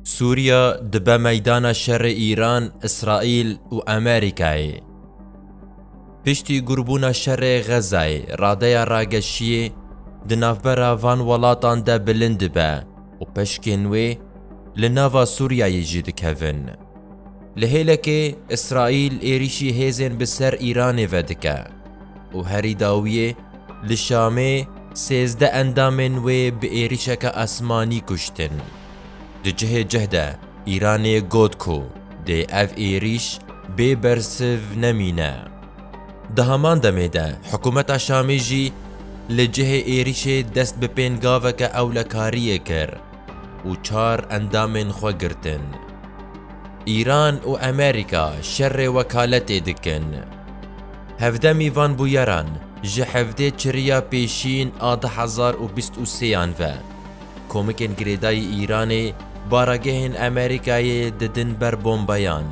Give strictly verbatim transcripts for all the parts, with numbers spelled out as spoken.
Sûriya dibe meydana şerê Îran, Îsraîl û Amerîkayê. Piştî gurbûna şerê Xezayê, radeya rageşiyê di navbera van welatan de bilind dibe û peşkên wê li nava Sûriyeyê jî dikevin. Li hêlekê Îsraîl êrîşî hêzên bi ser Îranê vedike û herî dawiyê li Şamê sêzdeh endamên wê bi êrîşeke esmanî kuştin. Di cihê cih de Îranê got ku dê ev êrîş bê bersiv nemîne. Di heman demê de hikûmeta Şamê jî li cihê êrîşê dest bi pêngaveke ewlekariyê kir û çar endamên xwe girtin. Îran û Amerîka şerê wekaletê dikin. Hevdemî van bûyeran ji hevdê çiriya pêşîn a du hezar û bîst û sêyan ve komikên girêdayî Îranê baragehên Amerîkayê didin ber bombeyan.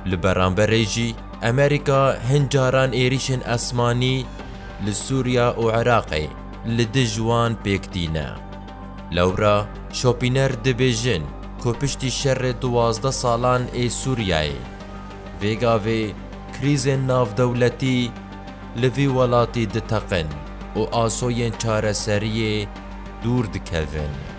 Li beramberê jî Amerîka hin caran êrîşên esmanî li Sûriya û Iraqê li dij wan pêk tîne. Lewra şopîner dibêjin ku piştî şerê duwazdeh salan ê Sûriyeyê, vê gavê krîzên navdewletî li vî welatî diteqin û asoyên çareseriyê dûr dikevin.